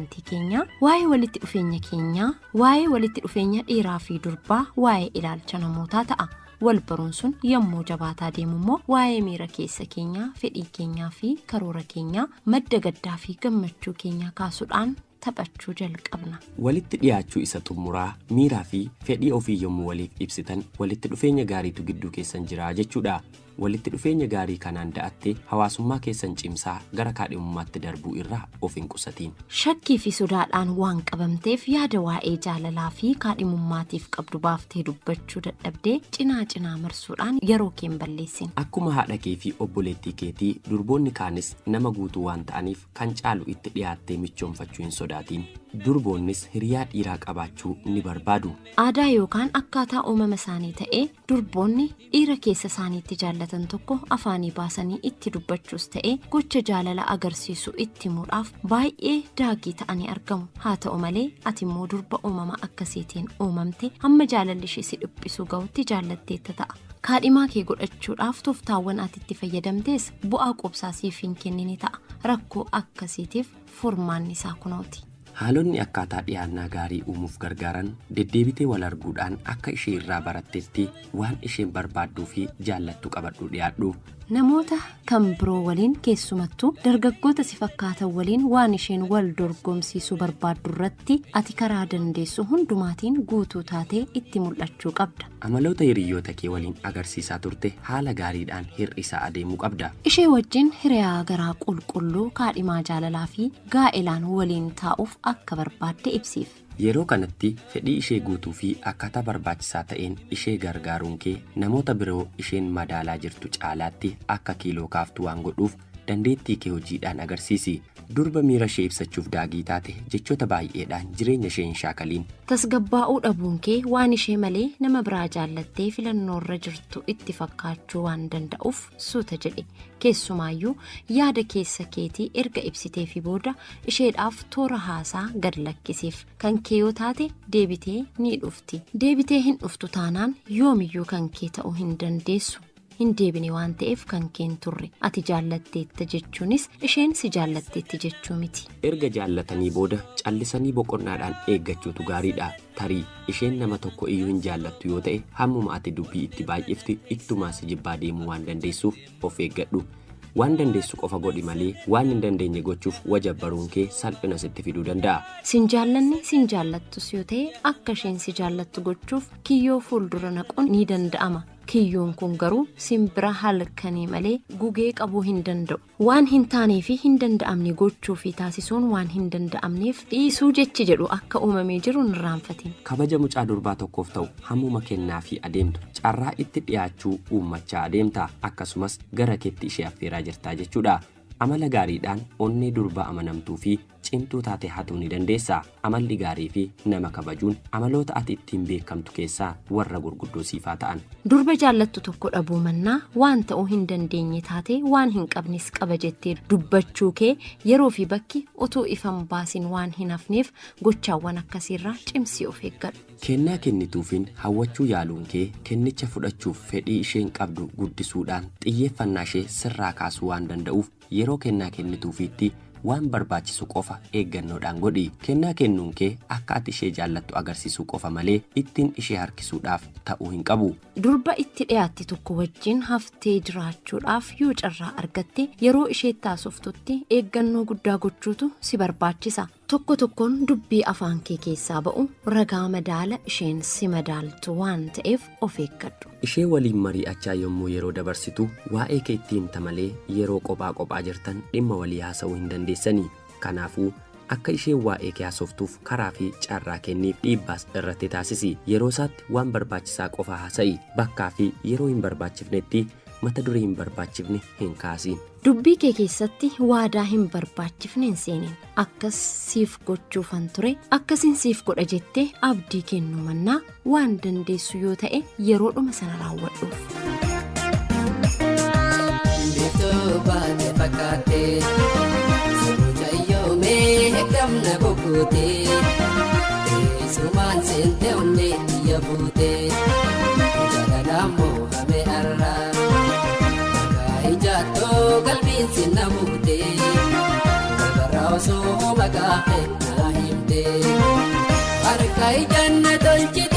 Amantii keenyaa, waa'ee walitti dhufeenya keenyaa, waa'ee walitti dhufeenya dhiiraa fi durbaa, waa'ee ilaalcha namootaa ta'a. Wal baruun sun yommuu jabaataa deemu immoo waa'ee miira keessa keenyaa, fedhii keenyaa fi karoora keenyaa, madda gaddaa fi gammachuu keenyaa kaasuudhaan taphachuu jalqabna. Walitti dhiyaachuu isa xumuraa miiraa fi fedhii ofii yommuu waliif ibsitan walitti dhufeenya gaariitu gidduu keessan jira jechuudha. Walitti dhufeenya gaarii kanaan da'attee hawaasummaa keessan cimsaa gara kaadhimummaatti darbuu irraa of hin qusatiin. Shakkii fi sodaadhaan waan qabamteef yaada waa'ee jaalalaa fi kaadhimummaatiif qabdu baaftee dubbachuu dadhabdee cinaa cinaa marsuudhaan yeroo kee hin balleessin. Akkuma haadha kee fi obboleettii keetii durboonni kaanis nama guutuu waan ta'aniif kan caalu itti dhiyaattee michoomfachuu hin sodaatiin. Durboonnis hiriyaa dhiiraa qabaachuu ni barbaadu. Aadaa yookaan akkaataa uumama isaanii ta'ee durboonni dhiira keessa isaaniitti jaallatan tokko afaanii baasanii itti dubbachuus ta'ee gocha jaalala agarsiisu itti himuudhaaf baay'ee daagii ta'anii argamu. Haa ta'u malee ati immoo durba uumama akkasiitiin uumamte hamma jaalalli ishee si dhiphisuu gahutti jaallatteetta ta'a. Kaadhimaa kee godhachuudhaaf tooftaawwan ati itti fayyadamtes bu'aa quubsaa siif hin kennine ta'a. Rakkoo akkasiitiif furmaanni isaa kunooti. Haalonni akkaataa dhiyaannaa gaarii uumuuf gargaaran deddeebitee wal arguudhaan akka ishee irraa barattetti waan isheen barbaadduu fi jaallattu qabadhu dhiyaadhu. Namoota kan biroo waliin keessumattuu dargaggoota si fakkaatan waliin waan isheen wal dorgomsiisuu barbaaddu irratti ati karaa dandeessu hundumaatiin guutuu taatee itti mul'achuu qabda. Amaloota hiriyoota kee waliin agarsiisaa turte haala gaariidhaan hir'isaa adeemuu qabda. Ishee wajjin hiriyaa garaa qulqulluu kaadhimaa jaalalaa fi gaa'elaan waliin taa'uuf akka barbaadde ibsiif. Yeroo kanatti fedhii ishee guutuu fi akkaataa barbaachisaa ta'een ishee gargaaruun kee namoota biroo isheen madaalaa jirtu caalaatti akka kiiloo kaaftu waan godhuuf dandeettii kee hojiidhaan agarsiisi. Durba miira ishee ibsachuuf daagii taate jechoota baay'eedhaan jireenya ishee hin shaakaliin. Tasgabbaa'uu dhabuun kee waan ishee malee nama biraa jaallattee filannoorra jirtu itti fakkaachuu waan danda'uuf suuta jedhe. Keessumaayyuu yaada keessa keetii erga ibsiteefi booda isheedhaaf toora haasaa gad lakkisiif. Kan kee yoo taate deebitee ni dhufti. Deebitee hin dhuftu taanaan yoomiyyuu kan kee ta'uu hin dandeessu. Hin deebine waan ta'eef kan kee hin turre. Ati jaallatteetta jechuunis isheen si jaallatteetti jechuu miti. Erga jaallatanii booda callisanii boqonnaadhaan eeggachuutu gaariidha. Tarii isheen nama tokko iyyuu hin jaallattu yoo ta'e hammuma ati dubbii itti baay'ifti ittumaa si jibbaa deemuu waan dandeessuuf of eeggadhu. Waan dandeessu qofa godhi malee waan hin dandeenye gochuuf wajabbaruun kee salphina sitti fiduu danda'a. Sin jaallanne sin jaallattus yoo ta'e akka isheen si jaallattu gochuuf kiyyoo fuuldura naquun ni danda'ama. Kiyyoon kun garuu simbira halkanii malee gugee qabuu hin danda'u. Waan hin taanee fi hin danda'amne gochuu fi taasisuun waan hin danda'amneef dhiisuu jechi jedhu akka uumamee jiru hin irraanfatin. Kabaja mucaa durbaa tokkoof ta'u hammuma kennaa fi adeemtu carraa itti dhiyaachuu uummachaa adeemta. Akkasumas gara keetti ishee affeeraa jirtaa jechuudha. Amala gaariidhaan onnee durbaa amanamtuu fi cimtuu taate hatuu ni dandeessa. Amalli gaarii fi nama kabajuun amaloota ati ittiin beekamtu keessaa warra gurguddoo siifaa ta'an. Durba jaallattu tokko dhabuu mannaa waan ta'uu hin dandeenye taate waan hin qabnes qaba jettee dubbachuu kee yeroo fi bakki utuu ifan baasin waan hin hafneef gochaawwan akkasiirraa cimsii of eeggadhu. Kennaa kennituufiin hawwachuu yaaluun kee kennicha fudhachuuf fedhii isheen qabdu guddisuudhaan xiyyeeffannaa ishee sirraa kaasuu waan danda'uuf yeroo kennaa kennituufiitti waan barbaachisu qofa eeggannoodhaan godhi. Kennaa kennuun kee akka ati ishee jaallattu agarsiisuu qofa malee ittiin ishee harkisuudhaaf ta'uu hin qabu. Durba itti dhiyaatti tokko wajjin haftee jiraachuudhaaf yoo carraa argatte yeroo ishee taasiftutti eeggannoo guddaa gochuutu si barbaachisa. Tokko tokkoon dubbii afaan kee keessaa ba'u ragaa madaala isheen si madaaltu waan ta'eef of eeggadhu. Ishee waliin mari'achaa yommuu yeroo dabarsitu waa'ee kee itti himta malee yeroo qophaa qophaa jirtan dhimma walii haasa'uu hin dandeessanii. Kanaafuu akka isheen waa'ee kee haasoftuuf karaa fi carraa kenniif dhiibbaas irratti taasisi. Yeroo isaatti waan barbaachisaa qofa haasa'i. Bakkaa fi yeroo hin barbaachifnetti mata duree hin barbaachifne hin kaasiin. Dubbii kee keessatti waadaa hin barbaachifne hin seenin. Akkas siif gochuufan ture, akkasin siif godha jettee abdii kennuu mannaa waan dandeessu yoo ta'e yeroodhuma sana raawwadhuuf. Biiftuu baate fakkaate, mucayyoo mee gamna bukkute, teessumaan seente onnee xiyya buute, jaalalaan mo'ame arraa. Ijaatoo qalbiin sinna buute, gargaraa osoo maqaa Akka ijaan na tolchite.